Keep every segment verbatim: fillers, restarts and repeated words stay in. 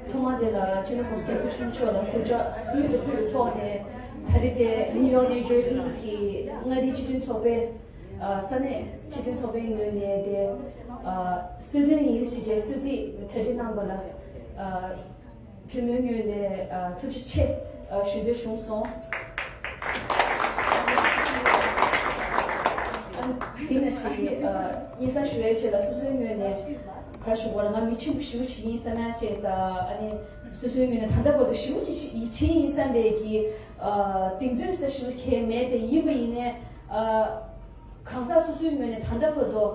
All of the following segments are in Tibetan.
ཐོག་མ་དེ་ལ་སྤྱི་ནོར་༸གོང་ས་༸སྐྱབས་མགོན་ཆེན་པོ་མཆོག་ལ་གུས་ཕྱག་སྔོན་དུ་ཕུལ་བའི་ཐོག་ནས། ད་རེས་དེ་ནིའུ་ཡོག་ནིའུ་ཇར་སི་གི་མངའ་རིས་སྤྱི་མཐུན་ཚོགས་པའི་ཨ་ས་གནས་སྤྱི་མཐུན་ཚོགས་པའི་ངོས་ནས་དེ་ཨ་གསོལ་སྟོན་ཡིན་ཞེས་བྱས་གསོལ་ཚིགས་གྲ་སྒྲིག་གནང་བ་ལ་ཨ་གུས་མོའི་ངོས་ནས་ཨ་ཐུགས་རྗེ་ཆེ་ཨ་ཞུ་འདོད་བྱུང་སོང་། ཨ་དེ་ནང་བཞིན་ཨ་སྙན་སེང་ཞུ་བའི་ཆེད་ལ་སོ་སོའི་ངོས་ནས་ག་རེ་ཞུ་དགོས་རེད། ང་མི་ཆེན་པོ་ཞེ་པོ་ཅིག་ཡིན་བསམ་ཡ་ཆེད་དང་། ཨ་ནི་སོ་སོའི་ངོས་ནས་ད་ལྟ་བར་དུ་ཞེ་པོ་ཅིག་ཡིད་ཆེས་ཡིན་བསམ་པའི་གི་ཨ་གདེང་ཚོད་ཟེར་ཞེ་པོ་ཅིག་གང་ཡང་མེད་དེ། ཡིན་པ་ཡིན་ནའི་ཨ་གང་ཟག་སོ་སོའི་ངོས་ནས་ད་ལྟ་བར་དུ་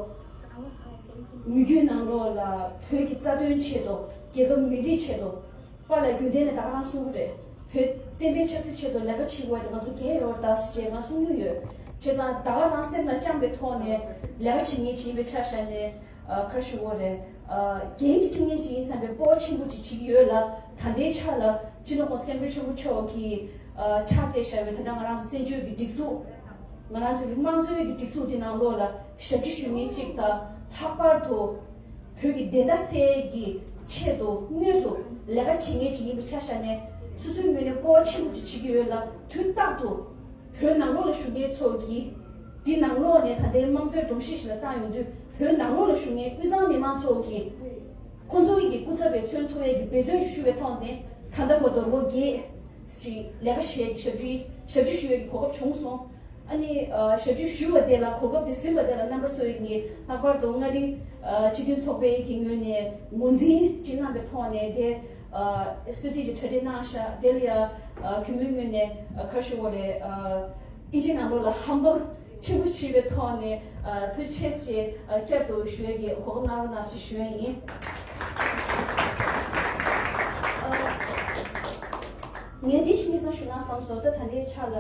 མི་རྒྱུད་ནང་ལོགས་ལ་བོད་ཀྱི་རྩ་དོན་ཆེད་དུ། རྒྱལ་ཁབ་མི་རིགས་ཆེད་དུ། པཱ་ལགས་རྒྱུན་ལྡན་ནས་ད་ག་རང་གསུང་གི་རེད། བོད་བསྟན་པའི་ཆབ་སྲིད་ཆེད་དུ་ལས་ཀ་བྱེད་དགོས་དེ་ང་ཚོ་འགན་ཡོད་རེད་ད་ཟེར་བྱས་ང་གསུང་གི་ཡོད། བྱས་ཙང་ད་ག་རང་སེམས་ལ་བཅངས་པའི་ཐོག་ནས་ལས་ཀ་བྱེད་མཁན་ཅིག་ཡིན་པའི་ཆ་བཞག་ནས་ཨ་ག་རེ་ཞུ་དགོས་རེད། ཨ་འགན་ཅིག་འཁྱེར་མཁན་ཅིག་ཡིན་བསམ་པའི་སྤོབས་པ་ཆེན་པོ་ཅིག་བྱེད་ཀྱི་ཡོད་ལ། ད་ལྟའི་ཆ་ལ་སྤྱི་ནོར་༸གོང་ས་༸སྐྱབས་མགོན་ཆེན་པོ་མཆོག་གིས་ཨ་ཕྱག་བཙལ་བཞག་པའི་ད་ལྟ་ང་རང་ཚོ་བཙན་བྱོལ་གྱི་སྒྲིག་འཛུགས། ང་རང་ཚོ་གི་དམངས་གཙོའི་གི་སྒྲིག་འཛུགས་དེ་ནང་ལོགས་ལ་ཞབས་ཕྱི་ཞུ་མཁན་གཅིག་དང་། ལྷག་པར་དུ་བོད་ཀྱི་བདེན་མཐའ་གསལ་གྱི་ཆེད་དུ་དངོས་སུ་ལས་ཀ་བྱེད་མཁན་ཅིག་ཡིན་པའི་ཆ་བཞག་ནས། སོ་སོའི་ངོས་ནས་སྤོབས་པ་ཆེན་པོ་ཅིག་བྱེད་ཀྱི་ཡོད་ལ། དུས་རྟག་ཏུ་བོད་ནང་ལོགས་ལ་བཞུགས་མཁན་ཚོ་གིས་འདི་ནང་ལོགས་ནས་ད་ལྟའི་དམངས་གཙོའི་སྒྲོམ་གཞི་ཞིག་ལ་བཏང་ཡོང་དུས། བོད་ནང་ལོགས་ལ་བཞུགས་མཁན་དབུས་གཙང་མི་མང་ཚོ་གིས་ཁོང་ཚོ་གི་སྐུ་ཚབ་པའི་མཚོན་ཐུབ་ཡས་ཀྱི་འབད་བརྩོན་ཞུ་བའི་ཐོག་ནས། ད་ལྟ་བར་དུ་ལོ་བརྒྱད་ཅིག་ལས་ཀ་བྱེད་ཞབས་ཕྱི་ཞབས་ཕྱི་ཞུ་ཡས་ཀྱི་གོ་སྐབས་བྱུང་སོང་། ཨ་ནི་ཨ་ཞབས་ཕྱི་ཞུ་བ་དེ་ལ་གོ་སྐབས་དེ་ཟིན་པ་དེ་ལ་རྣམ་པ་ཚོ་ཡིས་ལྷག་པར་དུ་མངའ་རིས་ཨ་སྤྱི་མཐུན་ཚོགས་པའི་གི་ངོས་ནས་ངོས་འཛིན་ཅིག་གནང་པའི་ཐོག་ནས། དེ་ཨ་གསོལ་ཚིགས་ཀྱི་གྲ་སྒྲིག་གནང་ཤག་དེ་ལ་ཡ་ཨ་གུས་མོའི་ངོས་ནས་ཨ་ག་རེ་ཞུ་དགོས་རེད། ཨ་ཨིན་ཇི་ནང་ལོགས་ལ་ཧམ་བྷལ་ཆེན་པོ་བྱས་པའི་ཐོག་ནས་ཨ་ཐུགས་རྗེ་ཆེ་ཞེས་ཨ་བསྐྱར་དུ་ཞུ་ཡས་ཀྱི་གོ་སྐབས་གནང་རོགས་གནང་ཞེས་ཞུ་ཡས་ཡིན། ཨ་ངས་འདི་ཞིག་སྙན་སེང་ཞུ་ན་བསམ་སོང་། ད་ད་ལྟའི་ཆ་ལ་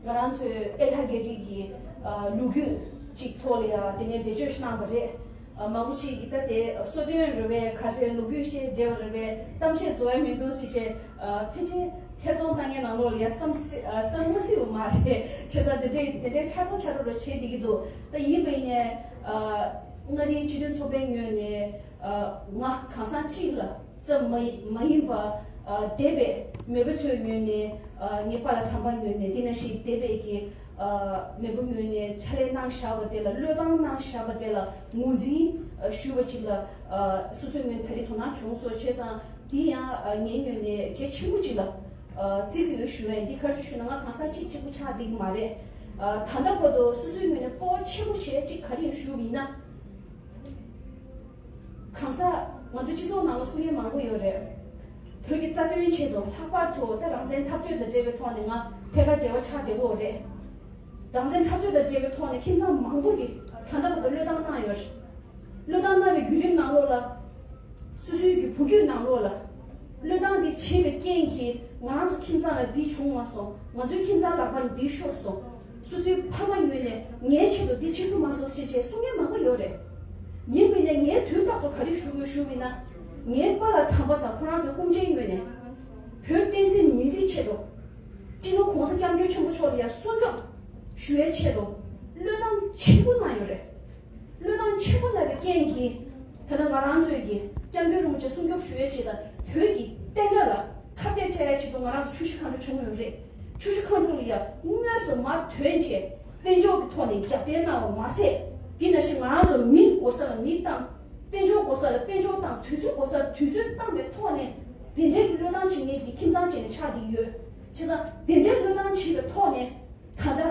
ང་རང་ཚོའི་དཔལ་ལྡན་རྒྱ་རིགས་ཀྱི་ཨ་ལོ་རྒྱུས་ཅིག་ཐོག་ལ་ཡང་དེ་ནས་འགྲེལ་བརྗོད་ཞིག་གནང་བ་རེད། ཨ་མང་པོ་ཅིག་གིས་ད་དེ་གསོལ་སྟོན་རེད་པས། ག་རེ་ལོ་རྒྱུས་བཤད་བསྡད་པ་རེད་པས། གཏམ་བཤད་རྫོགས་ཡ་མི་འདུག་ཟེར་བྱས། ཨ་ཕལ་ཆེར་ཐད་གཏོང་བཏང་མཁན་ནང་ལོགས་ལ་ཡ་བསམ་སེ་ཨ་བསམ་མ་སྲིད་པ་མ་རེད། བྱས་ཙང་དེ་འདྲའི་དེ་འདྲའི་ཕྱག་རོགས་ཕྱག་རོགས་རོགས་བྱེད་བསྡད་ཀྱི་འདུག་ད་ཡིན་པ་ཡིན་ནའི་ཨ་མངའ་རིས་སྤྱི་མཐུན་ཚོགས་པའི་ངོས་ནས་ཨ་ང་གང་ཟག་གཅིག་ལ་ཙམ་མ་ཡིན་མ་ཡིན་པ། ཨ་འདས་པའི་མེས་པོ་ཚོའི་ངོས་ནས། ཨ་ངའི་པཱ་ལགས་དམ་པ་ངོས་ནས། དེ་ནང་བཞིན་འདས་པའི་གི་ཨ་མེས་པོ་ངོས་ནས་ཕྱག་ལས་གནང་བཞག་པ་དེ་ལ། བློས་བཏང་གནང་བཞག་པ་དེ་ལ་ངོས་འཛིན་ཨ་ཞུ་བ་ཅིག་ལ། ཨ་སོ་སོའི་ངོས་ནས་ད་རེས་དོ་སྣང་བྱུང་སོང་། བྱས་ཙང་འདི་ཡང་ཨ་ངའི་ངོས་ནས་གལ་ཆེན་པོ་ཅིག་ལ་ཨ་བརྩི་གི་ཡོད་ཞུ་བ་ཡིན། འདི་ག་རེ་ཞུ་ཞུ་ན། ང་གང་ཟག་གཅིག་གཅིག་པུ་ཆགས་བསྡད་ཀྱི་མ་རེད། ཨ་ད་ལྟ་བར་དུ་སོ་སོའི་ངོས་ནས་སྤོབས་པ་ཆེན་པོ་བྱས་ཅིག་ག་རེ་ཡིན་ཞུ་བ་ཡིན་ན། གང་ཟག་ང་ཚོ་སྤྱི་ཚོགས་ནང་ལ་གསུང་མཁན་མང་པོ་ཡོད་རེད། བོད་ཀྱི་རྩ་དོན་ཆེད་དུ། ལྷག་པར་དུ་ད་རང་བཙན་འཐབ་རྩོད་དང་འབྲེལ་བའི་ཐོག་ནས་ང་ཐད་ཀར་འབྲེལ་བ་ཆགས་བསྡད་ཡོད་རེད། རང་བཙན་འཐབ་རྩོད་དང་འབྲེལ་བའི་ཐོག་ནས་ཁྱིམ་ཚང་མང་པོ་གིས་ད་ལྟ་བར་དུ་བློས་བཏང་གནང་ཡོད་རེད། བློས་བཏང་གནང་བའི་བརྒྱུད་རིམ་ནང་ལོགས་ལ། སོ་སོའི་གི་བུ་རྒྱུད་ནང་ལོགས་ལ་བློས་བཏང་འདི་བྱས་པའི་རྐྱེན་གྱིས་ང་རང་ཚོ་ཁྱིམ་ཚང་ལ་འདི་བྱུང་མ་སོང་། ང་ཚོའི་ཁྱིམ་ཚང་ལག་པ་ནས་འདི་ཤོར་སོང་། སོ་སོའི་ཕ་མ་ངོས་ནས་ངའི་ཆེད་དུ་འདི་བྱེད་ཐུབ་མ་སོང་ཞེས་བྱས་གསུང་མཁན་མང་པོ་ཡོད་རེད། ཡིན་པས་ན་ངས་དུས་རྟག་ཏུ་ག་རེ་ཞུ་དགོས་ཞུ་བས་ན། ངའི་པཱ་ལགས་དམ་པ་དང་ཁོ་རང་ཚོའི་སྐུ་མཆེད་ངོས་ནས་བོད་བསྟན་སྲིད་མི་རིགས་ཆེད་དུ། སྤྱི་ནོར་༸གོང་ས་༸སྐྱབས་མགོན་ཆེན་པོ་མཆོག་ལ་ཡང་སྲུང་སྐྱོབ་ཞུ་ཡའི་ཆེད་དུ་བློས་བཏང་ཆེན་པོ་གནང་ཡོད་རེད། བློས་བཏང་ཆེན་པོ་གནང་བའི་རྐྱེན་གྱིས། ད་ལྟ་ང་རང་ཚོས་ཀྱི་སྐྱབས་མགོན་རིན་པོ་ཆེ་སྲུང་སྐྱོབ་ཞུ་ཡའི་ཆེད་དུ། བོད་ཀྱི་བསྟན་དགྲ་ལ་ཁ་གཏད་བཅག་ཡའི་ཆེད་དུ་ང་རང་ཚོ་ཆུ་བཞི་མཁའ་འགྲོ་བྱུང་ཡོད་རེད། ཆུ་བཞི་མཁའ་འགྲོ་ལ་ཡང་དངོས་སུ་མར་ཐོན་བྱས་དཔལ་འབྱོར་གྱི་ཐོག་ནས་རྒྱབ་རྟེན་གནང་བ་མ་ཟད། དེ་ནང་བཞིན་ང་རང་ཚོ་མི་དགོས་ས་ལ་མི་བཏང་། དཔལ་འབྱོར་དགོས་ས་ལ་དཔལ་འབྱོར་བཏང་། དུས་ཚོད་དགོས་ས་ལ་དུས་ཚོད་བཏང་བའི་ཐོག་ནས། དེ་འདྲའི་བློས་བཏང་བྱེད་མཁན་གྱི་ཁྱིམ་ཚང་བྱས་ནས་ཆགས་བསྡད་ཡོད། བྱས་ཙང་དེ་འདྲའི་བློས་བཏང་བྱས་པའི་ཐོག་ནས། ད་ལྟ་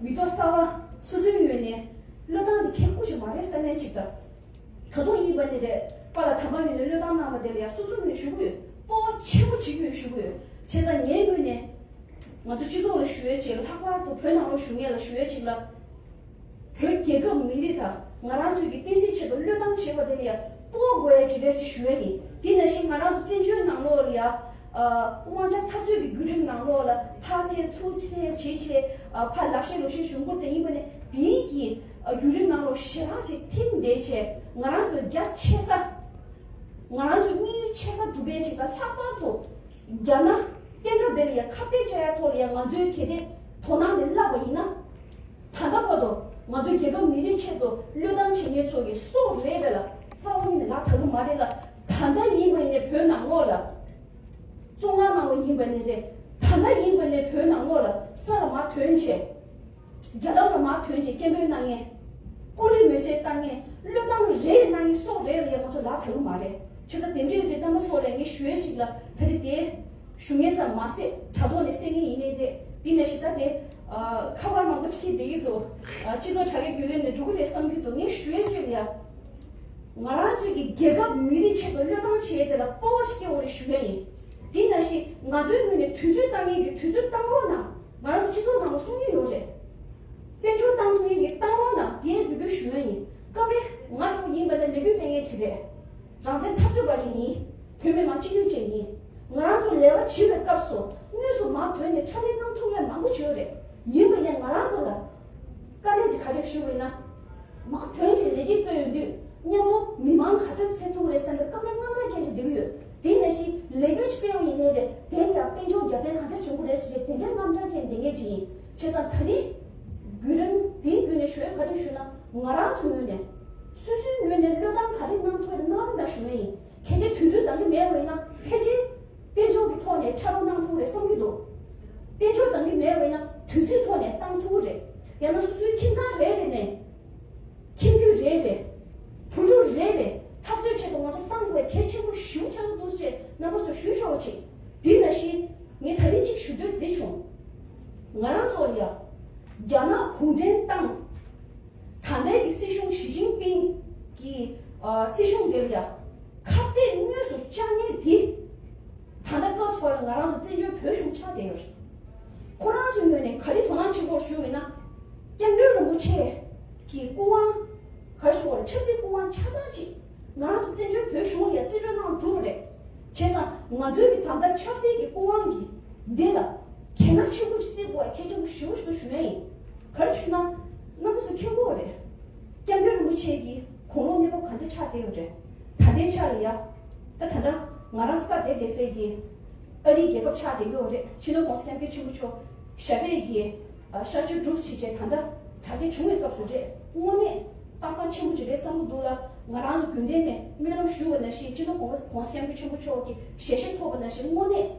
མི་ཐོག་གསར་པ་སོ་སོའི་ངོས་ནས་བློས་བཏང་དེ་ཁེ་པོ་ཅིག་མ་རེད་བསམ་ཡས་ཅིག་དང་། ད་དུང་ཡིན་པ་ནི་རེད། པཱ་ལགས་དམ་པ་ངོས་ནས་བློས་བཏང་གནང་བ་དེ་ལ་ཡང་སོ་སོའི་ངོས་ནས་ཞུ་གི་ཡོད། སྤོབས་པ་ཆེན་པོ་བྱེད་ཀྱི་ཡོད་ཞུ་གི་ཡོད། བྱས་ཙང་ངའི་ངོས་ནས་ང་ཚོ་སྤྱི་ཚོགས་ལ་ཞུ་ཡས་ཅིག། ལྷག་པར་དུ་བོད་ནང་ལོགས་བཞུགས་མཁན་ལ་ཞུ་ཡས་ཅིག་ལ། བོད་རྒྱལ་ཁབ་མི་རིགས་དང་ང་རང་ཚོའི་གི་བསྟན་སྲིད་ཆེད་དུ་བློས་བཏང་བྱས་པ་དེ་ལ་ཡང་སྤོབས་པ་དགོས་ཡ་ཅིག་རེད་ཟེར་ཞུ་ཡ་ཡིན། དེ་ནང་བཞིན་ང་རང་ཚོ་བཙན་བྱོལ་ནང་ལོགས་ལ་ཡ། ཨ་དབང་ཆ་འཐབ་རྩོད་ཀྱི་བརྒྱུད་རིམ་ནང་ལོགས་ལ་ཕར་ཐེ་ཚུར་ཐེ་བྱས་བྱས། ཨ་ཕར་ལབ་བཤད་ལོག་བཤད་ཞུ་འགོར་དེ་ཡིན་པ་ནི་དེའི་གི་ཨ་བརྒྱུད་རིམ་ནང་ལོགས་ཞེ་དྲག་ཅིག་ཐིམ་བསྡད་བྱས། ང་རང་ཚོའི་རྒྱ་ཆེ་ས། ང་རང་ཚོའི་དམིགས་ཡུལ་ཆེ་ས་སྒྲུབ་པའི་ཆེད་དུ། ལྷག་པར་དུ་རྒྱ་ནག་བསྟན་དགྲ་དེ་ལ་ཡ་ཁ་གཏད་བཅག་ཡ་ཐོག་ལ་ཡ་ང་ཚོའི་གལ་ཏེ་དོ་སྣང་དེ་བརླག་པ་ཡིན་ན། ད་ལྟ་བར་དུ་ང་ཚོའི་རྒྱལ་ཁབ་མི་རིགས་ཆེད་དུ་བློས་བཏང་བྱེད་མཁན་ཚོ་གི་སྲོག་རེད་རེད་ལ། རྩ་བ་ཉིད་ནས་ལག་ཐག་གི་མ་རེད་ལ། ད་ལྟ་ཡིན་པ་ཡིན་ནའི་ བོད་ནང་ལོགས་ལ་བཙོན་ཁང་ནང་ལ་ཡིན་པ་ནི་རེད། ད་ལྟ་ཡིན་པ་ནི་བོད་ནང་ལོགས་ལ་ས་ལ་མར་ཐོན་བྱས། རྒྱ་ལམ་ལ་མར་ཐོན་བྱས་སྐད་འབོད་གནང་མཁན། སྐུ་ལུས་མེ་སྲེག་བཏང་མཁན། བློས་བཏང་རེ་རེ་གནང་མཁན་སོགས་རེ་ལ་ཡ་ང་ཚོ་ལ་ད་གི་མ་རེད། བྱས་ཙང་དེ་འདྲའི་རིགས་རྣམ་པ་ཚོ་ལ་ངས་ཞུ་ཡས་ཅིག་ལ་ད་རེས་དེ་ཞུ་མཁན་ཙམ་མ་ཟད་དྲ་ཐོག་ནས་གསན་མཁན་ཡིན་ནའི་རེད། དེ་ནས་ཤི་ད་དེ་ཨ་ཁ་པར་མང་པོ་ཅིག་གིས་བསྡད་ཀྱི་འདུག་ཨ་སྤྱི་ཚོགས་དྲ་རྒྱའི་བརྒྱུད་ལམ་ནས་འགྲོ་གི་རེད་བསམ་གྱི་འདུག་ངས་ཞུ་ཡས་ཅིག་ལ་ཡ། ང་རང་ཚོའི་གི་རྒྱལ་ཁབ་མི་རིགས་ཆེད་དུ་བློས་བཏང་བྱས་དེ་ལ་སྤོབས་པ་ཞིག་སྐྱེ་བ་རེད་ཞུ་ཡ་ཡིན། དེ་ནང་བཞིན་ང་ཚོའི་ངོས་ནས་དུས་ཚོད་བཏང་མཁན་གྱི་དུས་ཚོད་བཏང་རོགས་གནང་། ང་རང་ཚོ་སྤྱི་ཚོགས་ནང་ལ་གསུང་གི་ཡོད་རེད། དཔལ་འབྱོར་བཏང་ཐུབ་མཁན་གྱི་བཏང་རོགས་གནང་དེ་འབོད་སྐུལ་ཞུ་ཡ་ཡིན། སྐབས་རེ་ང་འདྲ་བོ་ཡིན་པ་ན་ལས་འགུལ་སྤེལ་མཁན་ཅིག་རེད། རང་བཙན་འཐབ་རྩོད་པ་ཅིག་ཡིན། བོད་མི་མང་སྤྱི་འཐུས་ཅིག་ཡིན། ང་རང་ཚོ་ལས་ཀ་བྱེད་པའི་སྐབས་སུ་དངོས་སུ་མར་ཐོན་ནས་ཕྱག་ལས་གནང་ཐུབ་མཁན་མང་པོ་ཅིག་ཡོད་རེད། ཡིན་པ་ནས་ང་རང་ཚོ་ལ་དཀའ་ལས་ཅིག་ག་རེ་ཞུ་དགོས་ན། མར་ཐོན་ཅིག་ལས་ཀ་སྤེལ་ཡོང་དུས་མཉམ་པོ་མི་མང་ག་ཚོད་ཕེབས་ཐུབ་རེད་བསམ་པའི་སྐབས་རེ་དངངས་སྐྲག་སྐྱེ་ཅིག་བསྡད་ཀྱི་ཡོད། དེ་ནང་བཞིན་ལས་འགུལ་ཅིག་སྤེལ་བ་ཡིན་ནའི་རེད། དེ་ལ་དཔལ་འབྱོར་རྒྱབ་རྟེན་ག་འདྲ་བྱུང་གི་རེད་ཟེར་ཅིག་དེ་འདྲའི་དངངས་སྐྲག་སྐྱེ་བསྡད་མཁན་ཅིག་ཡིན། བྱས་ཙང་ད་རེས་བརྒྱུད་རིམ་དེའི་བརྒྱུད་ནས་ཞུ་ཡ་ག་རེ་ཞུ་ན། ང་རང་ཚོ་ངོས་ནས་སོ་སོའི་ངོས་ནས་བློས་བཏང་ག་རེ་གནང་ཐུབ་ཡོད་གནང་རོགས་གནང་ཞུ་ཡ་ཡིན། གལ་ཏེ་དུས་ཚོད་འདང་གི་མེད་པ་ཡིན་ན་ཕལ་ཆེར་དཔལ་འབྱོར་གྱི་ཐོག་ནས་ཕྱག་རོགས་གནང་ཐུབ་རེད་བསམ་གྱི་འདུག་དཔལ་འབྱོར་འདང་གི་མེད་པ་ཡིན་ན་དུས་ཚོད་ཐོག་ནས་བཏང་ཐུབ་ཀྱི་རེད། ཡང་ན་སོ་སོའི་ཁྱིམ་ཚང་རེ་རེ་ནས་ཁྱིམ་རྒྱུད་རེ་རེ་བུ་ཕྲུག་རེ་རེ་འཐབ་རྩོད་ཆེད་དུ་ང་ཚོ་བཏང་དགོས་གལ་ཆེན་པོ་ཞེ་པོ་ཆགས་ཀྱི་འདུག་ཅེས་རྣམ་པ་ཚོར་ཞུ་ཆོག་པ་བྱེད། དེ་ནང་བཞིན་ངས་ད་རིང་གཅིག་ཞུ་འདོད་འདི་བྱུང་། ང་རང་ཚོ་ལ་ཡ་རྒྱ་ནག་གུང་ཁྲན་ཏང་ད་ལྟའི་གི་སྲིད་གཞུང་ཞི་ཅིན་ཕིང་གི་ཨ་སྲིད་གཞུང་དེ་ལ་ཡ་ཁ་གཏད་དངོས་སུ་བཅག་མཁན་དེ་ད་ལྟ་སྐབས་སུ་བབས་ལ་ང་རང་ཚོ་བཙན་བྱོལ་བོད་གཞུང་ཆགས་བསྡད་ཡོད་རེད། ཁོ་རང་ཚོའི་ངོས་ནས་ག་རེ་དོ་སྣང་བྱེད་དགོས་ཞུ་བས་ན། སྐྱབས་མགོན་རིན་པོ་ཆེ་གི་སྐུ་དབང་ག་རེ་ཞུ་དགོས་རེད། ཆབ་སྲིད་སྐུ་དབང་ཆ་ཚང་ཅིག་ང་རང་ཚོ་བཙན་བྱོལ་བོད་གཞུང་ལ་ཡ་རྩིས་སྤྲོད་གནང་གྲུབ་པ་རེད། བྱས་ཙང་ང་ཚོའི་གི་ད་ལྟ་ཆབ་སྲིད་ཀྱི་སྐུ་དབང་གི་འདི་ལ་གལ་གནད་ཆེན་པོ་ཅིག་བརྩི་དགོས་པ་གལ་ཆེན་པོ་ཞེ་པོ་ཞིག་འདུག་ཞུ་ཡ་ཡིན། ག་རེ་ཞུ་ན། རྣམ་པ་ཚོ་མཁྱེན་གྱི་ཡོད་རེད། སྐྱབས་མགོན་རིན་པོ་ཆེ་གི་དགུང་ལོ་གནས་བབ་ག་འདྲ་ཆགས་བསྡད་ཡོད་རེད། ད་ལྟའི་ཆ་ལ་ཡ། ད་ད་ལྟ་ང་རང་ས་དེ་བསྡད་སའི་གི་ཨ་རིའི་རྒྱལ་ཁབ་ཆགས་བསྡད་ཀྱི་ཡོད་རེད། སྤྱི་ནོར་༸གོང་ས་༸སྐྱབས་མགོན་ཆེན་པོ་མཆོག་ཞབས་པད་ཀྱི་ཨ་གཤགས་བཅོས་གྲུབ་ཕྱིན་ཆད་ད་ལྟ་དྲག་སྐྱེད་བྱུང་བའི་སྐབས་སུ་རེད། དངོས་གནས་སྟག་ཚང་ཆེན་པོ་ཅིག་རེད་བསམ་གྱི་འདུག་ལ། ང་རང་ཚོ་རྒྱུན་ལྡན་ནས་སྨོན་ལམ་ཞུ་བ་ནང་བཞིན་སྤྱི་ནོར་༸གོང་༸གོང་ས་༸སྐྱབས་མགོན་ཆེན་པོ་མཆོག་གི་ཞལ་བཞེས་ཐོབ་པ་ནང་བཞིན་དངོས་གནས་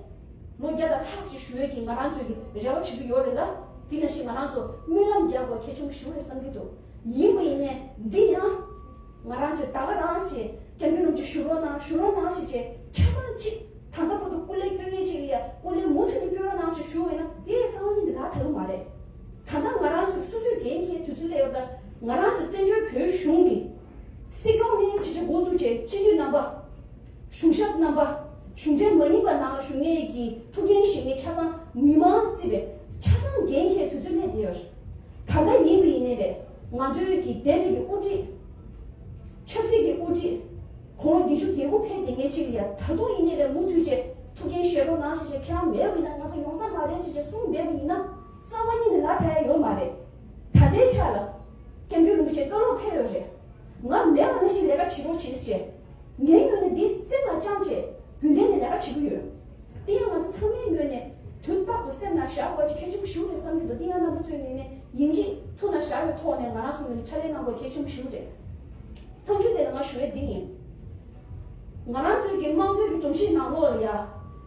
ལོ་བརྒྱ་དང་ལྷག་ཅིག་བཞུགས་ཡས་ཀྱི་ང་རང་ཚོས་ཀྱི་རེ་བ་བྱེད་ཀྱི་ཡོད་རེད་ལ། དེ་ནང་བཞིན་ང་རང་ཚོ་སྨོན་ལམ་རྒྱག་དགོས་གལ་ཆེན་པོ་ཞེ་པོ་རེད་བསམ་གྱི་འདུག་ཡིན་པ་ཡིན་ནའི་འདི་ཡང་ང་རང་ཚོས་ད་ག་རང་ཞིག་སྐྱབས་མགོན་རིན་པོ་ཆེ་བཞུགས་རོགས་གནང་བཞུགས་རོགས་གནང་ཞེས་བྱས་ཆ་ཚང་གཅིག་ད་ལྟ་བར་དུ་སྐུ་ལས་སྐྱོན་མཁན་ཅིག་ལ་ཡ་སྐུ་ལས་མུ་མཐུད་ནས་སྐྱོན་རོགས་གནང་ཞེས་ཞུ་བས་ན་དེ་རྩ་བ་ཉིད་ནས་ལག་ཐག་མ་རེད། ད་ལྟ་ང་རང་ཚོས་སོ་སོའི་འགན་འཁྱེར་དུས་ཚོད་སླེབས་ཡོད། ད་ང་རང་ཚོ་བཙན་བྱོལ་བོད་གཞུང་གི་སྲིད་སྐྱོང་ནས་ཇི་བྱེད་འགོ་འཛུགས་བྱས་སྤྱི་འཐུས་རྣམ་པ། གཞུང་ཞབས་རྣམ་པ། གཞུང་འབྲེལ་མ་ཡིན་པ་ནང་ལ་བཞུགས་མཁན་གྱི་ཐུགས་འགན་བཞེས་མཁན་ཆ་ཚང་མི་མང་བརྩིས་པའི་ཆ་ཚང་འགན་འཁྱེར་དུས་ཚོད་སླེབས་བསྡད་ཡོད། ད་ལྟ་ཡིན་པ་ཡིན་ནའི་རེད། ང་ཚོའི་གི་འདས་པའི་གི་དབུ་ཁྲིད། ཆབ་སྲིད་ཀྱི་དབུ་ཁྲིད། དགུང་ལོ་བརྒྱད་ཅུ་གྱ་དགུ་ཕེབས་བསྡད་མཁན་ཅིག་ལ་ཡ་ད་དུང་ཡིན་ནའི་རེད། མུ་མཐུད་བྱས་ཐུགས་འགན་བཞེས་རོགས་གནང་ཞེས་བྱས་ཁྱེད་རང་མེད་པ་ཡིན་ན་ང་ཚོ་ཡོང་ས་མ་རེད་ཞེས་བྱས་གསུངས་བསྡད་པ་ཡིན་ན་རྩ་བ་ཉིད་ནས་ལག་ཐག་ཡ་ཡོད་མ་རེད། ད་ལྟའི་ཆ་ལ་སྐྱབས་མགོན་རིན་པོ་ཆེ་བཀའ་སློབ་ཕེབས་ཡོད་རེད། ང་མེད་པ་ནང་བཞིན་ལས་ཀ་བྱེད་རོགས་བྱེད་ཟེར། ངའི་ངོས་ནས་འདི་སེམས་ལ་བཅངས་བྱས་རྒྱུན་ལྡན་ནས་ལས་ཀ་བྱེད་ཀྱི་ཡོད། དེ་ཡང་ང་ཚོ་ཚང་མའི་ངོས་ནས་དུས་རྟག་ཏུ་སེམས་ནང་བཞག་དགོས་ཀྱི་གལ་ཆེན་པོ་ཞིག་རེད་བསམ་གྱི་འདུག་དེ་ཡང་རྣམ་པ་ཚོའི་ངོས་ནས་ཡིན་གཅིག་ཐུགས་ནང་བཞག་པའི་ཐོག་ནས་ང་རང་ཚོའི་ངོས་ནས་ཕྱག་ལས་གནང་དགོས་གལ་ཆེན་པོ་ཞིག་རེད། ཐག་གཅོད་དེ་ལ་ང་ཞུ་ཡས་འདི་ཡིན། ང་རང་ཚོའི་གི་དམངས་གཙོའི་གི་སྒྲོམ་གཞི་ནང་ལོགས་ལ་ཡ།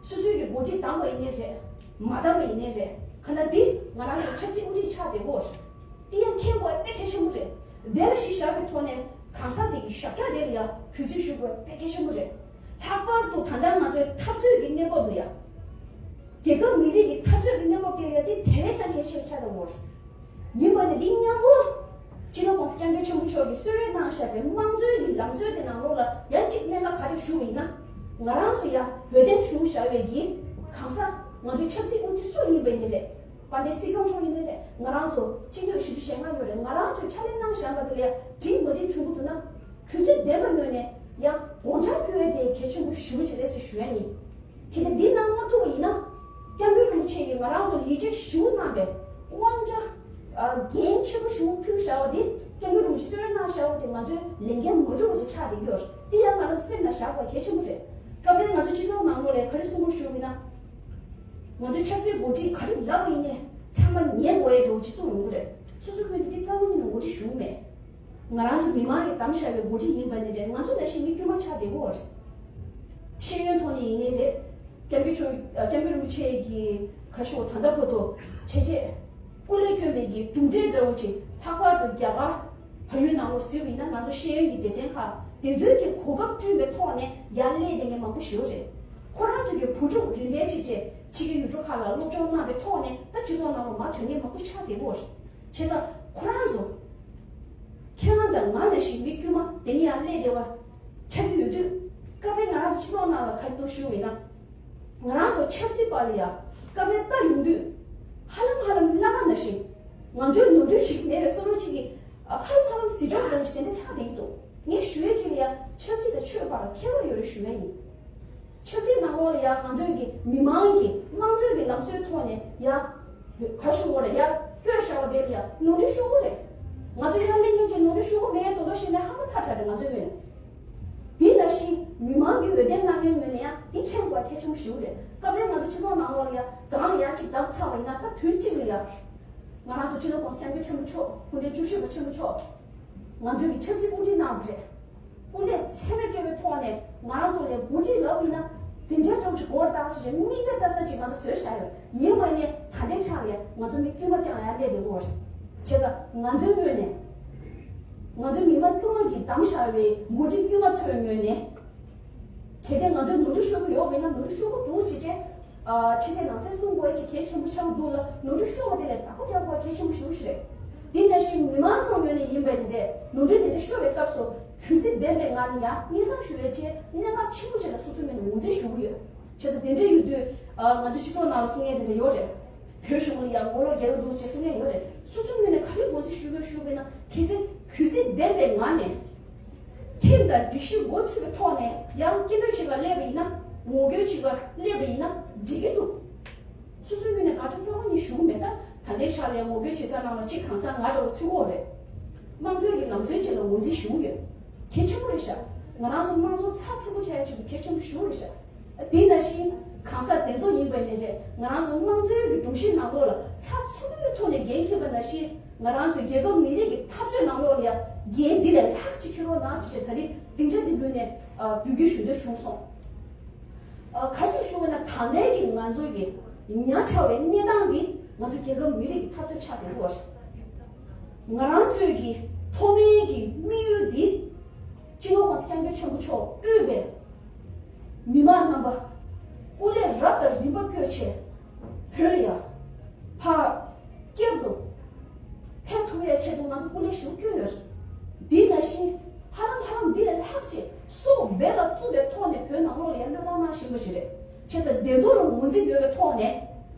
སོ་སོའི་གི་འགོ་ཁྲིད་བདམས་པ་ཡིན་ནའི་རེད། མ་བདམས་པ་ཡིན་ནའི་རེད། གང་ལྟར་འདི་ང་རང་ཚོ་ཆབ་སྲིད་དབུ་ཁྲིད་ཆགས་བསྡད་ཡོད། དེ་ཡང་མཁྱེན་དགོས་དཔེ་གལ་ཆེན་པོ་རེད། དེ་ལ་གཞི་བཞག་པའི་ཐོག་ནས་གང་ཟག་དེ་གི་ཞབས་བཀྱག་དེ་ལ་ཡ་གུས་བརྩི་ཞུ་དགོས་དཔེ་གལ་ཆེན་པོ་རེད། ལྷག་པར་དུ་ད་ལྟ་ང་ཚོའི་འཐབ་རྩོད་ཀྱི་གནས་བབ་ལ་ཡ། རྒྱལ་ཁབ་མི་རིགས་ཀྱི་འཐབ་རྩོད་ཀྱི་གནས་བབ་དེ་ལ་ཡ་དེ་དེ་བས་ཀྱང་གལ་ཆེ་ཆགས་བསྡད་ཡོད། ཡིན་པ་ནི་འདི་མཉམ་པོ། སྤྱི་ནོར་༸གོང་ས་༸སྐྱབས་མགོན་ཆེན་པོ་མཆོག་གིས་གསོལ་རས་གནང་བཞག་པའི་དམངས་གཙོའི་གི་ལམ་སྲོལ་དེ་ནང་ལོགས་ལ་ཡང་གཅིག་གནད་འགག་ག་རེ་ཞུ་བ་ཡིན་ན། ང་རང་ཚོ་ཡ་འོས་འདེམས་ཞུ་བཞག་པའི་གི་གང་ཟག་ང་ཚོའི་ཆབ་སྲིད་དབུ་ཁྲིད་སུ་ཡིན་པ་ཡིན་ནའི་རེད། དཔལ་ལྡན་སྲིད་སྐྱོང་མཆོག་ཡིན་ནའི་རེད། ང་རང་ཚོ་སྤྱི་འཐུས་བཞི་བཅུ་ཞེ་ལྔ་ཡོད་རེད། ང་རང་ཚོས་ཕྱག་ལས་གནང་བཞག་པ་དེ་ལ་ཡ་འགྲིག་མ་འགྲིག་བྱུང་གི་འདུག་ན། གུས་བརྩི་ལྡན་པ་ངོས་ནས་ཡང་དགོངས་འཆར་ཕུལ་ཡས་དེ་གལ་ཆེན་པོ་ཞེ་པོ་ཅིག་རེད་ཅེས་ཞུ་ཡ་ཡིན། གལ་ཏེ་འདི་གནང་མ་ཐུབ་པ་ཡིན་ན། སྐྱབས་མགོན་རིན་པོ་ཆེ་གིས་ང་རང་ཚོར་ཡིད་ཆེས་ཞེ་པོ་གནང་བའི་དབང་ཆ། ཨ་འགན་ཆེན་པོ་ཞེ་པོ་ཕུལ་བཞག་པ་འདི་སྐྱབས་མགོན་རིན་པོ་ཆེ་གསོལ་རས་གནང་བཞག་པ་དེ་ང་ཚོའི་ལས་འགན་མ་འགྲུབ་པ་ཅིག་ཆགས་བསྡད་ཀྱི་ཡོད་རེད། འདི་ཡང་ང་རང་ཚོ་སེམས་ལ་བཞག་དགོས་གལ་ཆེན་པོ་རེད། སྐབས་རེ་ང་ཚོ་སྤྱི་ཚོགས་ནང་ལོགས་ལ་ག་རེ་གསུང་གི་ཡོད་ཞུ་བ་ཡིན་ན། ང་ཚོའི་ཆབ་སྲིད་འགོ་ཁྲིད་ག་རེ་ལབ་པ་ཡིན་ནའི་ཚང་མ་ཉན་དགོས་ཡ་འདྲ་བོ་ཅིག་གསུངས་ཡོང་གི་རེད། སོ་སོ་ཁོས་འདི་རྩ་བ་ཉིད་ནས་འགོ་ཁྲིད་ཞུ་གི་མེད། ང་རང་ཚོ་མི་མང་གིས་བདམས་བཞག་པའི་འགོ་ཁྲིད་ཡིན་པ་ནི་རེད། ང་ཚོ་ནང་བཞིན་མི་དཀྱུས་མ་ཆགས་བསྡད་ཀྱི་ཡོད་རེད། ཤེས་ཡོན་ཐོག་ནས་ཡིན་ནའི་རེད། སྐྱབས་མགོན་ཆོས་སྐྱབས་མགོན་རིན་པོ་ཆེ་གིས་ག་ཞུ་ད་ལྟ་བར་དུ་བྱས་རྗེས་སྐུ་ལས་བསྐྱོན་པའི་གི་གྲུབ་འབྲས་འདྲ་བོ་ཅིག་ལྷག་པར་དུ་རྒྱ་གར་བལ་ཡུལ་ནང་ལོགས་གཟིགས་པ་ཡིན་ན། ང་ཚོ་ཤེས་ཡོན་གྱི་སྡེ་ཚན་ཁག་དེ་ཚོའི་གི་གོ་སྐབས་བསྐྲུན་པའི་ཐོག་ནས་ཡར་སླེབས་བསྡད་མཁན་མང་པོ་ཞིག་ཡོད་རེད། ཁོ་རང་ཚོའི་གི་བུ་ཕྲུག་རིམ་པས་ཕྱིན་བྱས་ཕྱི་རྒྱལ་ཡུལ་གྲུ་ཁག་ལ་སློབ་སྦྱོང་གནང་བའི་ཐོག་ནས་ད་སྤྱི་ཚོགས་ནང་ལ་མར་ཐོན་མཁན་མང་པོ་ཆགས་བསྡད་ཡོད་རེད། བྱས་ཙང་ཁོ་རང་ཚོ་ཁྱེད་རང་དང་ང་ནང་བཞིན་མི་དཀྱུས་མ་དེ་ནས་ཡར་སླེབས་བསྡད་པ་ཆགས་ཀྱི་ཡོད་དུས། སྐབས་རེ་ང་རང་ཚོ་སྤྱི་ཚོགས་ནང་ལ་ག་རེ་འདུག་ཞུ་བ་ཡིན་ན། ང་རང་ཚོ་ཆབ་སྲིད་པ་ལ་ཡ་སྐབས་རེ་ལྟ་ཡོང་དུས་ཧ་ལམ་ཧ་ལམ་བླ་མ་ནང་བཞིན་ང་ཚོའི་ནོར་འཁྲུལ་ཞིག་མེད་པའི་བསམ་བློ་ཅིག་གིས་ཧ་ལམ་ཧ་ལམ་ཟིན་ཆོག་འགྲོ་ཅིག་དེ་འདྲ་ཆགས་བསྡད་ཀྱི་འདུག་ངས་ཞུ་ཡས་ཅིག་ལ་ཡ་ཆབ་སྲིད་དང་ཆོས་བར་ཁྱད་པར་ཡོད་རེད་ཞུ་ཡས་ཡིན། ཆབ་སྲིད་ནང་ལོགས་ལ་ཡ་ང་ཚོའི་གི་མི་མང་གི་དམངས་གཙོའི་གི་ལམ་སྲོལ་ཐོག་ནས་ཡ་ག་ཞུ་དགོས་རེད། ཡ་བསྐྱོད་བཞག་པ་དེ་ལ་ཡ་ནོར་འཁྲུལ་ཤོར་གི་རེད། ང་ཚོ་ཡར་སླེབས་མཁན་ཅིག་ནོར་འཁྲུལ་ཤོར་གི་མེད་དོ་དོ་བཤད་ན་ཧ་མ་ཚ་དྲགས་རེད་ང་ཚོའི་ངོས་ནས། དེ་ནང་བཞིན་མི་མང་གི་འོས་འདེམས་གནང་མཁན་ངོས་ནས་ཡ་འདི་མཁྱེན་དགོས་གལ་ཆེན་པོ་ཞིག་རེད། སྐབས་རེ་ང་ཚོ་སྤྱི་ཚོགས་ནང་ལོགས་ལ་ཡ་སྒང་ལ་ཡ་ཅིག་བརྡབ་ཚར་བ་ཡིན་ན་ད་དུས་གཅིག་ལ་ཡ་ང་རང་ཚོ་སྤྱི་ནོར་༸གོང་ས་༸སྐྱབས་མགོན་ཆེན་པོ་མཆོག་སྐུ་ཕྲེང་བཅུ་བཞི་པ་ཆེན་པོ་མཆོག་ང་ཚོའི་གི་ཆབ་སྲིད་དབུ་ཁྲིད་གནང་བ་རེད། སྐུ་ལས་ཚད་མེད་བསྐྱོན་པའི་ཐོག་ནས་ང་རང་ཚོ་ལ་འགོ་ཁྲིད་ལབ་ཡིན་ན་དེ་འདྲའི་འདྲ་བོ་ཅིག་དགོས་རེད་ད་ཟེར་ནས་མིག་དཔེ་ལྟ་ས་ཅིག་ང་ཚོ་བཟོས་བཞག་ཡོད། ཡིན་པ་ནས་ད་ལྟའི་ཆ་ལ་ང་ཚོ་མི་དཀྱུས་མ་རྐྱང་ཡར་སླེབས་བསྡད་ཡོད་རེད། བྱས་ཙང་ང་ཚོའི་ངོས་ནས་ང་ཚོ་མི་མང་དཀྱུས་མ་གིས་བདམས་བཞག་པའི་འགོ་ཁྲིད་དཀྱུས་མ་ཚོའི་ངོས་ནས་གལ་ཏེ་ང་ཚོས་ནོར་འཁྲུལ་ཤོར་གྱི་ཡོད་པ་ཡིན་ན་ནོར་འཁྲུལ་ཤོར་གྱི་འདུག་ཟེར་བྱས། ཨ་ཕྱི་གསལ་ནང་གསལ་གསུང་དགོས་ཀྱི་གལ་ཆེན་པོ་ཆགས་ཀྱི་འདུག་ལ། ནོར་འཁྲུལ་ཤོར་བ་དེ་ལ་བདག་པོ་རྒྱག་དགོས་གལ་ཆེན་པོ་ཞེ་པོ་ཞིག་རེད། དེ་ནང་བཞིན་མི་མང་ཚོའི་ངོས་ནས་ཡིན་པ་ཡིན་རེད། ནོར་འཁྲུལ་དེ་འདྲ་ཤོར་བའི་སྐབས་སུ་གུས་བརྩི་ལྡན་པའི་ངང་ནས་ཡང་སྙན་སེང་ཞུ་བའི་ཆེད་གནད་འགག་ཆེན་པོ་ཅིག་ལ་སོ་སོའི་ངོས་ནས་ངོས་འཛིན་ཞུ་གི་ཡོད། བྱས་ཙང་དེ་འདྲ་ཡོད་དུས་ཨ་ང་ཚོ་སྤྱི་ཚོགས་ནང་ལ་གསུང་ཡས་དེ་འདྲ་ཡོད་རེད། བོད་གཞུང་ལ་ཡང་ངོ་ལོག་རྒྱག་གི་འདུག་ཅེས་གསུང་ཡས་ཡོད་རེད། སོ་སོའི་ངོས་ནས་ག་རེ་ངོས་འཛིན་ཞུ་དགོས་ཞུ་དགོས་ན་གལ་སྲིད་གུས་བརྩི་ལྡན་པའི་ངང་ནས་ཁྲིམས་དང་སྒྲིག་གཞི་འགོ་ཚུགས་པའི་ཐོག་ནས་ཡང་སྐད་འབོད་བྱེད་པར་སླེབས་པ་ཡིན་ན། ངོ་རྒོལ་བྱེད་པར་སླེབས་པ་ཡིན་ན་འགྲིག་གི་འདུག་སོ་སོའི་ངོས་ནས་དགག་བྱ་རྩ་བ་ཉིད་ཞུ་གི་མེད། ད་ད་ལྟའི་ཆ་ལ་ཡང་ངོ་རྒོལ་བྱེད་ས་ནང་ལ་གཅིག་གང་ཟག་ང་འདྲ་བོ་ཚུད་ཀྱི་ཡོད་རེད། དམངས་གཙོའི་གི་ལམ་སྲོལ་ཅིག་ལ་ངོས་འཛིན་ཞུ་གི་ཡོད། གལ་ཆེན་པོ་རེད་ཤག་ང་རང་ཚོ་དམངས་གཙོ་ཚགས་ཚུད་པོ་བྱ་ཡ་ཅིག་གི་གལ་ཆེན་པོ་ཞེ་པོ་རེད་ཤག་དེ་ནང་བཞིན་གང་ཟག་དེ་ཚོ་ཡིན་པ་ནི་རེད། ང་རང་ཚོ་དམངས་གཙོའི་གི་སྒྲོམ་གཞི་ནང་ལོགས་ལ་ཚགས་ཚུད་པོའི་ཐོག་ནས་འགན་འཁྱེར་བ་ནང་བཞིན། ང་རང་ཚོའི་རྒྱལ་ཁབ་མི་རིགས་ཀྱི་འཐབ་རྩོད་ནང་ལོགས་ལ་ཡང་འགན་འདི་ལས་ལྷག་ཅིག་འཁྱེར་རོགས་གནང་ཞེས་བྱས་ད་རེས་སྡིངས་ཆ་འདི་བརྒྱུད་ནས་འབོད་སྐུལ་ཞུ་འདོད་བྱུང་སོང་། ག་རེ་ཞུ་བ་ན་ད་ལྟའི་གི་ང་ཚོའི་གི་ཉག་ཕྲ་བའི་གནས་སྟངས་འདི་ང་ཚོ་རྒྱལ་ཁབ་མི་རིགས་ཀྱི་འཐབ་རྩོད་ཆགས་བསྡད་ཡོད་རེད། ང་རང་ཚོའི་གི་ཐོག་མའི་གི་དམིགས་ཡུལ་འདི། སྤྱི་ནོར་༸གོང་ས་༸སྐྱབས་མགོན་ཆེན་པོ་མཆོག་དབུས་པའི་མི་མང་རྣམ་པ་སྐུ་ལས་རབ་དང་རིམ་པ་བསྐྱོན་བྱས་བོད་ལ་ཡང་ཕར་བསྐྱབ་ཏུ་ཕེབས་ཐུབ་ཡའི་ཆེད་དུ་ང་ཚོ་སྐུ་ལས་ཞུ་བསྐྱོན་ཡོད། འདི་ནང་བཞིན་ཧ་ལམ་ཧ་ལམ་འདི་ལས་ལྷག་ཅིག་སྲོག་འབེན་ལ་བཙུགས་པའི་ཐོག་ནས་བོད་ནང་ལོགས་ལ་ཡང་བློས་བཏང་གནང་བཞིན་པ་ཞིག་རེད། བྱས་ཙང་དེ་ཚོ་ལ་ངོས་འཛིན་ཡོད་པའི་ཐོག་ནས་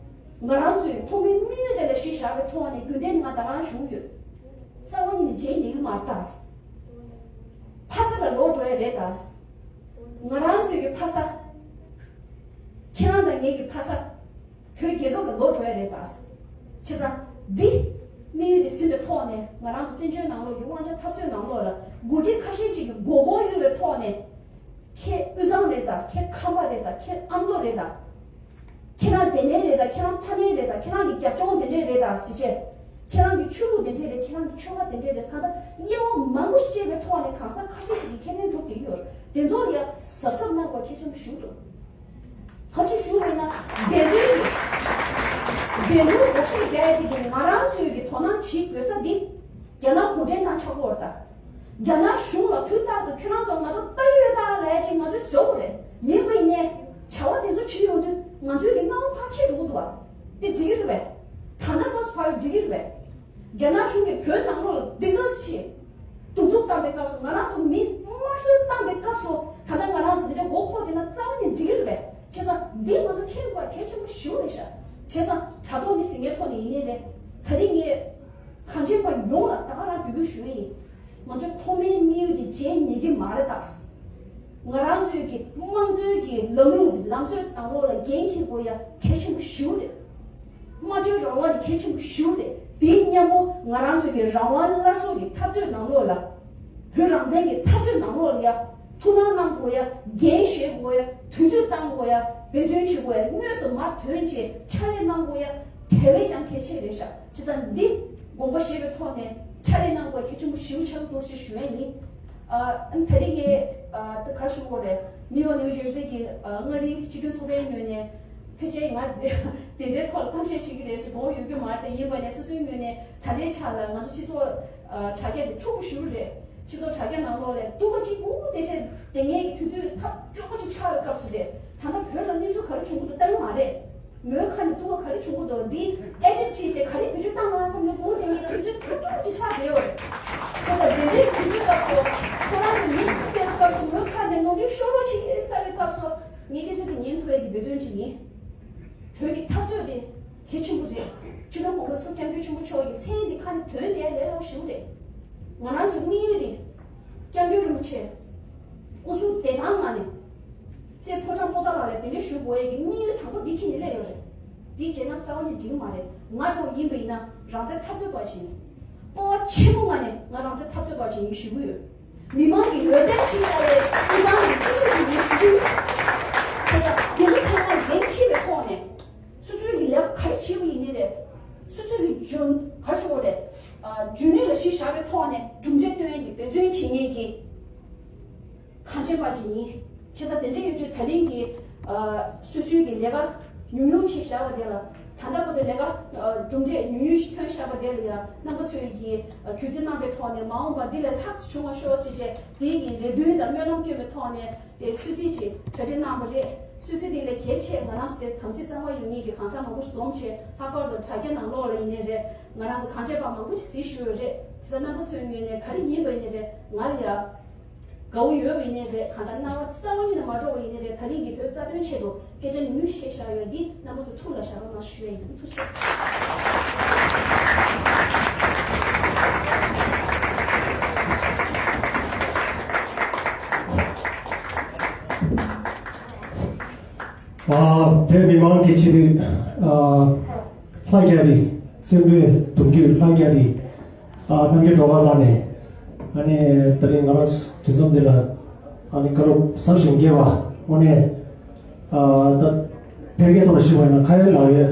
ང་རང་ཚོའི་ཐོག་མའི་དམིགས་ཡུལ་དེ་ལ་གཞི་བཞག་པའི་ཐོག་ནས་རྒྱུན་ལྡན་ནས་ང་ད་ག་རང་ཞུ་གི་ཡོད། རྩ་བ་ཉིད་ནས་བརྗེད་ཉེ་གི་མ་རེད་ད། ཕ་ས་ལ་ལོག་འགྲོ་ཡ་རེད་ད། ང་རང་ཚོའི་གི་ཕ་ས། ཁྱེད་རང་དང་ངའི་གི་ཕ་ས། བོད་རྒྱལ་ཁབ་ལ་ལོག་འགྲོ་ཡ་རེད་ད། བྱས་ཙང་འདི་དམིགས་ཡུལ་འདི་ཟིན་པའི་ཐོག་ནས་ང་རང་ཚོ་བཙན་བྱོལ་ནང་ལོགས་ཀྱི་དབང་ཆ་འཐབ་རྩོད་ནང་ལོགས་ལ་འགོ་ཁྲིད་ཁ་ཤས་ཅིག་གི་མགོ་སྐོར་གཡུག་པའི་ཐོག་ནས། ཁྱེད་དབུས་གཙང་རེད་ད། ཁྱེད་ཁམས་པ་རེད་ད། ཁྱེད་ཨ་མདོ་རེད་ད། ཁྱེད་རང་དེ་ནས་རེད་ད། ཁྱེད་རང་ཕ་ནས་རེད་ད། ཁྱེད་རང་གི་རྒྱབ་ལྗོངས་དེ་འདྲས་རེད་ད་ཟེར་བྱས། ཁྱེད་རང་གི་ཆོས་ལུགས་དེ་འདྲས་རེད། ཁྱེད་རང་གི་ཆོལ་ཁ་དེ་འདྲས་རེད། གང་ལྟར་དབྱེ་བ་མང་པོ་ཞིག་ཕྱེ་བའི་ཐོག་ནས་གང་ཟག་ཁ་ཤས་ཤིག་གིས་ཁས་ལེན་སྒྲུབ་བསྡད་ཡོད། དེ་ཚོ་ལ་ཡ་གཟབ་གཟབ་གནང་དགོས་གལ་ཆེན་པོ་ཞིག་འདུག་ག་ཅི་ཞུ་བས་ན་འདས་མཆོད་ཀྱི་འདས་མཆོད་སྒོར་གཞས་རྒྱག་ཡ་དེ་གི་ང་རང་ཚོའི་གི་དོ་སྣང་བྱེད་དགོས་ས་འདི་རྒྱ་ནག་གུང་ཁྲན་ཏང་ཆགས་ཀྱི་ཡོད་རེད་ད། རྒྱ་ནག་གཞུང་ལ་དུས་རྟག་ཏུ་ཁྱོད་རང་ཚོ་ང་ཚོ་ལྟ་ཡོད་ད་ལབ་ཡ་ཅིག་ང་ཚོས་བཟོ་དགོས་རེད། ཡིན་པ་ཡིན་ནའི་བྱ་བ་དེ་ཚོ་བྱེད་ཡོང་དུས་ང་ཚོའི་གི་སྣང་བ་ཕར་འཁྱེར་འགྲོ་གི་འདུག་བ། དེ་འགྲིག་གི་རེད་པས། ད་ལྟ་ཏོག་ཙམ་ཕར་འགྲིག་གི་རེད་པས། རྒྱ་ནག་གཞུང་གིས་བོད་ནང་ལོགས་ལ་སྡིགས་ར་བྱེད། གདུག་རྩུབ་བཏང་པའི་སྐབས་སུ་ང་རང་ཚོ་མི་དམར་གསོད་བཏང་པའི་སྐབས་སུ་ད་ལྟ་ང་རང་ཚོ་འདི་འདྲ་མགོ་འཁོར་བསྡད་ན་རྩ་བ་ནས་འགྲིག་གི་རེད་པས། བྱས་ཙང་འདི་ང་ཚོ་མཁྱེན་དགོས་གལ་ཆེན་པོ་ཞེ་པོ་རེད་ཤག་བྱས་ཙང་དྲ་ཐོག་ནས་ཟིན་མཁན་ཐོག་ནས་ཡིན་ནའི་རེད། ད་རིང་ངས་གངས་ཅན་པ་ཡོངས་ལ་ད་ག་རང་འབོད་སྐུལ་ཞུ་ཡ་ཡིན། ང་ཚོའི་ཐོག་མའི་དམིགས་ཡུལ་དེ་བརྗེད་ཉེན་གྱི་མ་རེད་ད། ང་རང་ཚོའི་གི་དམངས་གཙོའི་གི་ལམ་ལུགས་དེ་ལམ་སྲོལ་དང་ལོག་ལ་འགན་འཁྱེར་དགོས་ཡ་གལ་ཆེན་པོ་ཞེ་པོ་རེད། སྨྲ་བརྗོད་རང་དབང་དེ་གལ་ཆེན་པོ་ཞེ་པོ་རེད། དེའི་མཉམ་པོ་ང་རང་ཚོའི་གི་རང་དབང་སླར་གསོ་གི་འཐབ་རྩོད་ནང་ལོགས་ལ། བོད་རང་བཙན་གྱི་འཐབ་རྩོད་ནང་ལོགས་ལ་ཡ། ཐུགས་སྣང་གནང་དགོས་ཡ། འགན་བཞེས་དགོས་ཡ། དུས་ཚོད་བཏང་དགོས་ཡ། འབད་བརྩོན་བྱེད་དགོས་ཡ། དངོས་སུ་མར་ཐོན་བྱས་ཕྱག་ལས་གནང་དགོས་ཡ། དེ་བས་ཀྱང་གལ་ཆེ་རེད་ཤག་བྱས་ཙང་འདི་དགོངས་པ་བཞེས་པའི་ཐོག་ནས་ཕྱག་ལས་གནང་དགོས་གལ་ཆེན་པོ་ཞེ་པོ་ཆགས་འདུག་ཅེས་ཞུ་ཡ་ཡིན། ཨ་ད་རིང་ངས་ཨ་ད་ག་རེ་ཞུ་དགོས་རེད། ནིའུ་ཡོག་ནིའུ་ཇར་སི་གི་ཨ་མངའ་རིས་སྤྱི་མཐུན་ཚོགས་པའི་ངོས་ནས་ཕལ་ཆེར་ང་དེ་འདྲའི་ཐོག་ལ་གཏམ་བཤད་བྱེད་ཀྱི་རེད་ཟེར་དགོངས་ཡོད་ཀྱི་མ་རེད། ཡིན་པ་ནས་སོ་སོའི་ངོས་ནས་ད་ལྟའི་ཆ་ལ་ང་ཚོ་སྤྱི་ཚོགས་ཨ་དྲ་རྒྱ་དེ་ཕྱུག་པོ་ཞེ་པོ་རེད། སྤྱི་ཚོགས་དྲ་རྒྱ་ནང་ལོགས་ལ་སྡུག་པ་གཅིག་པུ་དེ་ཆེད་དེ་ངེད་ཀྱི་དུས་ཚོད་ཐབས་སྐྱོ་པོ་ཅིག་ཆགས་པའི་སྐབས་སུ་རེད། ད་ལྟ་བོད་ལ་གནས་ཚུལ་ག་རེ་བྱུང་གི་འདུག་ལྟ་གི་མ་རེད། མོའི་ཁ་ནས་སྡུག་པ་ག་རེ་བྱུང་གི་འདུག་འདི་ཨེ་ཌིཊ་བྱས་བྱས་ག་རེ་བེད་སྤྱོད་བཏང་ང་བསམ་ནས་སྒུག་བསྡད་མཁན་དུས་ཚོད་ཐུང་ཐུང་ཅིག་ཆགས་བསྡད་ཡོད་རེད། བྱས་ཙང་དེ་འདྲའི་དུས་ཚོད་སྐབས་སུ་ཁོ་རང་ཚོ་མི་ཁུག་བསྡད་པའི་སྐབས་སུ་མོའི་ཁ་ནས་ནོར་འཁྲུལ་ཤོར་བ་ཅིག་གསལ་བའི་སྐབས་སུ་ངས་སྐད་ཆ་དེ་ཉན་ཐུབ་ཡས་ཀྱི་འབད་བརྩོན་ཅིག་ཡིན། བོད་ཀྱི་འཐབ་རྩོད་དེ་གལ་ཆེན་པོ་རེད། སྤྱི་ནོར་༸གོང་ས་༸སྐྱབས་མགོན་ཆེན་པོ་མཆོག་གི་མཚན་དེ་ཁ་ནས་ཐོན་བསྡད་ཡ་ལས་སླ་པོ་ཞེ་པོ་རེད། ང་རང་ཚོའི་དམིགས་ཡུལ་དེ་༸སྐྱབས་མགོན་རིན་པོ་ཆེ་སྐུ་གཟུགས་བདེ་ཐང་ངང་ནས་རྩེ་ཕོ་བྲང་པོ་ཏཱ་ལ་ལ་དེ་འདྲ་བཞུགས་དགོས་ཡས་ཀྱི་དམིགས་ཡུལ་དང་པོ་འདི་འཁྱེར་ནས་སླེབས་ཡོད་རེད། འདི་བྱས་ན་རྩ་བ་ནས་འགྲིག་གི་མ་རེད། ང་འདྲ་བོ་ཡིན་པ་ཡིན་ན་རང་བཙན་འཐབ་རྩོད་པ་ཞིག་ཡིན། སྤོབས་པ་ཆེན་པོ་ངང་ནས་ང་རང་བཙན་འཐབ་རྩོད་པ་ཞིག་ཡིན་ཞུ་གི་ཡོད། མི་མང་གི་འོས་འདེམས་བྱས་བཞག་པའི་སྐུ་ཚང་གི་སྤྱི་འཐུས་ཅིག་ཡིན་ཞུ་གི་ཡོད། བྱས་ཙང་དེ་ཚོ་ཚང་མ་འགན་འཁྱེར་བའི་ཐོག་ནས། སོ་སོའི་གི་ལས་ཀ་ག་རེ་བྱེད་པ་ཡིན་ནའི་རེད། སོ་སོའི་གི་འཇོན་ག་རེ་ཞུ་དགོས་རེད། ཨ་འཇོན་ནུས་ལ་གཞི་བཞག་པའི་ཐོག་ནས་གྲུབ་འབྲས་སྟོན་ཡས་ཀྱི་འབད་བརྩོན་བྱེད་མཁན་གྱི་གངས་ཅན་པ་ཅིག་ཡིན། བྱས་ཙང་དེ་འདྲ་ཡོད་དུས་ད་ཐེངས་ཀྱི་ཨ་སོ་སོའི་གི་ལས་ཀ་ཉུང་ཉུང་བྱས་བཞག་པ་དེ་ལ་ད་ལྟ་བར་དུ་ལས་ཀ་ཨ་གྲུབ་འབྲས་ཉུང་ཉུང་ཞིག་ཐོན་བཞག་པ་དེ་ལ་ཡང་རྣམ་པ་ཚོས་ཀྱི་ཨ་གུས་བརྩི་གནང་པའི་ཐོག་ནས་མ་འོངས་པ་འདི་ལས་ལྷག་ཙམ་བྱུང་བ་ཤོག་ཅེས་བྱས་དེའི་གི་རེ་འདུན་དང་སྨོན་ལམ་སྐྱོན་པའི་ཐོག་ནས། དེ་སུད་སི་ཅིག་གྲ་སྒྲིག་གནང་བ་རེད། སུད་སི་དེ་ལས་གལ་ཆེ་ང་རང་ཚོ་དེ་དམ་ཚིག་གཙང་མ་ཡོད་མཁན་གྱི་གང་ཟག་མང་པོ་ཞིག་འཛོམས་བྱས་ལྷག་པར་དུ་དྲ་རྒྱ་ནང་ལོགས་ལ་ཡིན་ནའི་རེད། ང་རང་ཚོ་གངས་ཅན་པ་མང་པོ་ཞིག་གཟིགས་བཞུགས་ཡོད་རེད། དེ་ཚོ་རྣམ་པ་ཚོའི་ངོས་ནས་ག་རེ་ཡིན་པ་ཡིན་ནའི་རེད། ང་ལ་ཡ་དགའ་བོ་ཡོད་པ་ཡིན་ནའི་རེད། གང་ལྟར་སྣང་བ་རྩ་བ་ཉིད་ནས་མ་འགྲོ་བ་ཡིན་ནའི་རེད། ད་རིང་གི་བོད་རྩ་དོན་ཆེད་དུ་སྐད་ཆ་ཉུང་ཉུང་བཤད་བཞག་ཡོད། འདི་རྣམ་པ་ཚོ་ཐུགས་ལ་བཞག་རོགས་གནང་ཞུ་ཡ་ཡིན། ཐུགས་རྗེ་ཆེ། ཨ་བོད་མི་མང་གི་ཆེད་དུ་ཨ་ལྷ་རྒྱ་རི་བཙན་པོའི་གདུང་རྒྱུད་ལྷ་རྒྱ་རི་ཨ་རྣམ་རྒྱལ་སྒྲོལ་དཀར་ལགས་ནས་ཨ་ནི་ད་རིང་ང་རང་དུས་མཚམས་འདི་ལ་ཨ་ནི་བཀའ་སློབ་ཟབ་ཞིང་རྒྱས་པ་དངོས་གནས་ཨ་ད་ཕལ་སྐད་ཐོག་ལ་ཞུས་པ་ཡིན་ན་ཁ་ཡོད་ལག་ཡོད་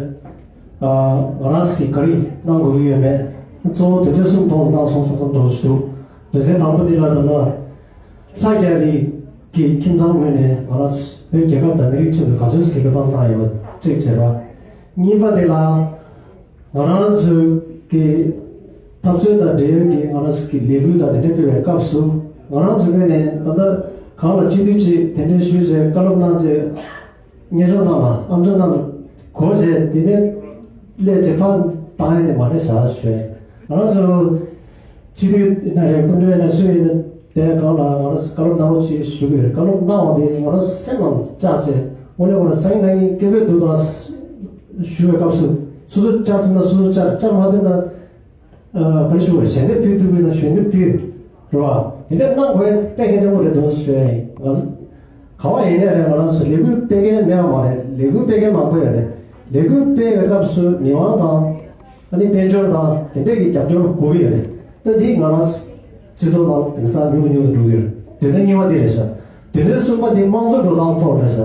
ཨ་ང་རང་ཚོ་གི་ག་རེ་གནང་དགོས་ཀྱི་ཡོད་མེད་གཙོ་བོ་དོན་ཚན་གསུམ་ཐོག་ལ་གནང་སོང་བསམ་བསམ་འདྲ་བོ་ཞིག་འདུག་དོན་ཚན་དང་པོ་འདི་ལ་ད་ལྟ། ལྷ་རྒྱ་རི་གི་ཁྱིམ་ཚང་ངོས་ནས་ང་རང་བོད་རྒྱལ་ཁབ་དང་མི་རིགས་ཆེད་དུ་ག་ཚོད་ཅིག་གི་བློས་བཏང་བཏང་ཡོད་པ་གཅིག་བྱས་པ། གཉིས་པ་དེ་ལ་ང་རང་ཚོའི་གི་འཐབ་རྩོད་དང་འབྲེལ་ཡོད་ཀྱི་ང་རང་ཚོ་གི་ལས་འགུལ་དང་དེ་འདྲ་སྤེལ་བའི་སྐབས་སུ་ང་རང་ཚོའི་ངོས་ནས་ད་ལྟ་གང་ལ་སྤྱི་འཐུས་ཅིག་དེ་འདྲའི་ཞུས་བྱས་བཀའ་སློབ་གནང་བྱས། གཉེན་གྲོགས་རྣམས་ལ་ཨམ་ཅོག་རྣམས་ལ་གོ་བྱས་དེ་ནས་སླེབས་བྱས་ཕར་བཏང་ཡ་དེ་མ་རེད་ཤག་ཞུས། ང་རང་ཚོ་སྤྱི་འཐུས་ཡིན་ན་རེད། སྐུ་མགྲོན་ཡིན་ན་སུ་ཡིན་ན་དེ་སྒང་ལ་ང་རང་ཚོ་བཀའ་སློབ་གནང་རོགས་གྱིས་ཞུ་གི་ཡོད་རེད། བཀའ་སློབ་གནང་བ་དེ་ང་རང་ཚོ་སེམས་ནང་ལ་བཅག་བྱས་དངོས་གནས་ཁོ་རང་སང་ཉིན་གནངས་ཉིན་སྐད་འབོད་འདུག་དང་ཞུ་བའི་སྐབས་སུ་སོ་སོ་བཅར་ཐུབ་ན་སོ་སོ་བཅར། བཅར་མ་ཐུབ་ན། ཨ་ག་རེ་ཞུ་དགོས་རེད། ཞལ་འདེབས་ཕུལ་ཐུབ་ཀྱི་ན་ཞལ་འདེབས་ཕུལ། རེད་བ། དེ་འདྲ་གནང་དགོས་དཔེ་གལ་ཆེན་པོ་རེད་འདུག་ཞུ་ཡ་ཡིན། ང་ཚོ་ག་བ་ཡིན་ནའི་རེད། ང་རང་ཚོ་ལས་འགུལ་སྤེལ་མཁན་མེད་པ་མ་རེད། ལས་འགུལ་སྤེལ་མཁན་མང་པོ་ཡོད་རེད། ལས་འགུལ་སྤེལ་བའི་སྐབས་སུ་མི་མང་དང་ཨ་ནི་དཔལ་འབྱོར་དང་དེ་འདྲས་ཀྱི་རྒྱབ་སྐྱོར་དགོས་ཀྱི་ཡོད་རེད། ད་འདི་ང་རང་ཚོ་སྤྱི་ཚོགས་ནང་དེང་སང་ཉུང་དུ་ཉུང་དུ་འགྲོ་གི་ཡོད་རེད། དོན་ཚན་གཉིས་པ་འདི་རེད་ཤག་དོན་ཚན་གསུམ་པ་འདི་དམངས་གཙོ་འགྲོ་སྟངས་ཐོག་རེད་ཤག་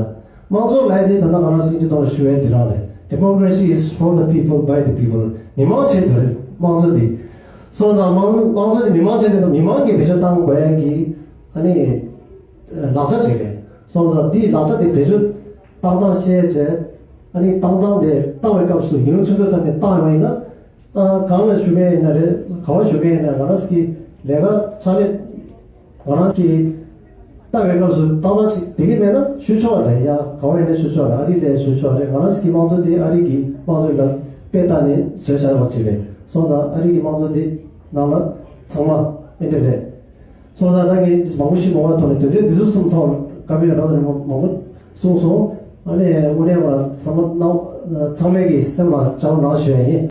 དམངས་གཙོ་ལབ་ཡ་དེ་ད་ལྟ་ང་རང་སྲིད་སྤྱི་ཐོག་ཞུ་ཡ་འདི་རང་རེད། Democracy is for the people, by the people. མི་མང་ཆེད་དུ་རེད། དམངས་གཙོ་འདི། སོང་ཙང་དམངས་དམངས་གཙོ་འདི་མི་མང་ཆེད་དུ་མི་མང་གིས་བེད་སྤྱོད་གཏང་དགོས་ཡ་གི་ཨ་ནི་ལག་ཆ་ཅིག་རེད། སོང་ཙང་འདི་ལག་ཆ་དེ་བེད་སྤྱོད་གཏང་སྟངས་ཤེས་བྱས་ཨ་ནི་གཏང་སྟངས་དེ་གཏང་བའི་སྐབས་སུ་ཡིན་ལུགས་ཆུང་ཆུང་བཏང་ནས་བཏང་བ་ཡིན་ན། ཨ་གང་ལ་ཞུ་མཁན་ཡིན་ན་རེད། ག་བ་ཞུ་མཁན་ཡིན་ན་ང་རང་ཚོ་གི་ལས་ཀ་ཕྱག་ལས་ང་རང་ཚོ་གི་ལྟ་བའི་སྐབས་སུ་ཏག་ཏག་ཅིག་བསྡད་ཀྱི་མེད་ན་ཞུ་ཆོག་རེད། ཡ་ག་བ་ཡིན་ན་ཞུ་ཆོག་རེད། ཨ་རི་ལ་ཞུ་ཆོག་རེད། ང་རང་ཚོ་གི་དམངས་གཙོ་དེ་ཨ་རི་གི་དམངས་གཙོ་ལ་དཔེ་ལྟ་ནས་བཟོས་བཞག་པ་ཅིག་རེད། སོང་ཙང་ཨ་རི་གི་དམངས་གཙོ་དེ་ནང་ལ་ཚང་མ་ཨེ་འདྲ་རེད། སོང་ཙང་ད་ངས་མང་པོ་ཞིག་མ་བ་ཐོག་ནས་དོན་ཚན་འདི་ཚོ་གསུམ་ཐོག་བཀའ་མོལ་རང་དང་མང་པོ་གསུངས་སོང་། ཨ་ནི་དངོས་གནས་ང་ཚང་མ་ནང་ཚང་མས་ཀྱི་སེམས་ལ་བཅངས་གནང་ཞུ་ཡ་ཡིན།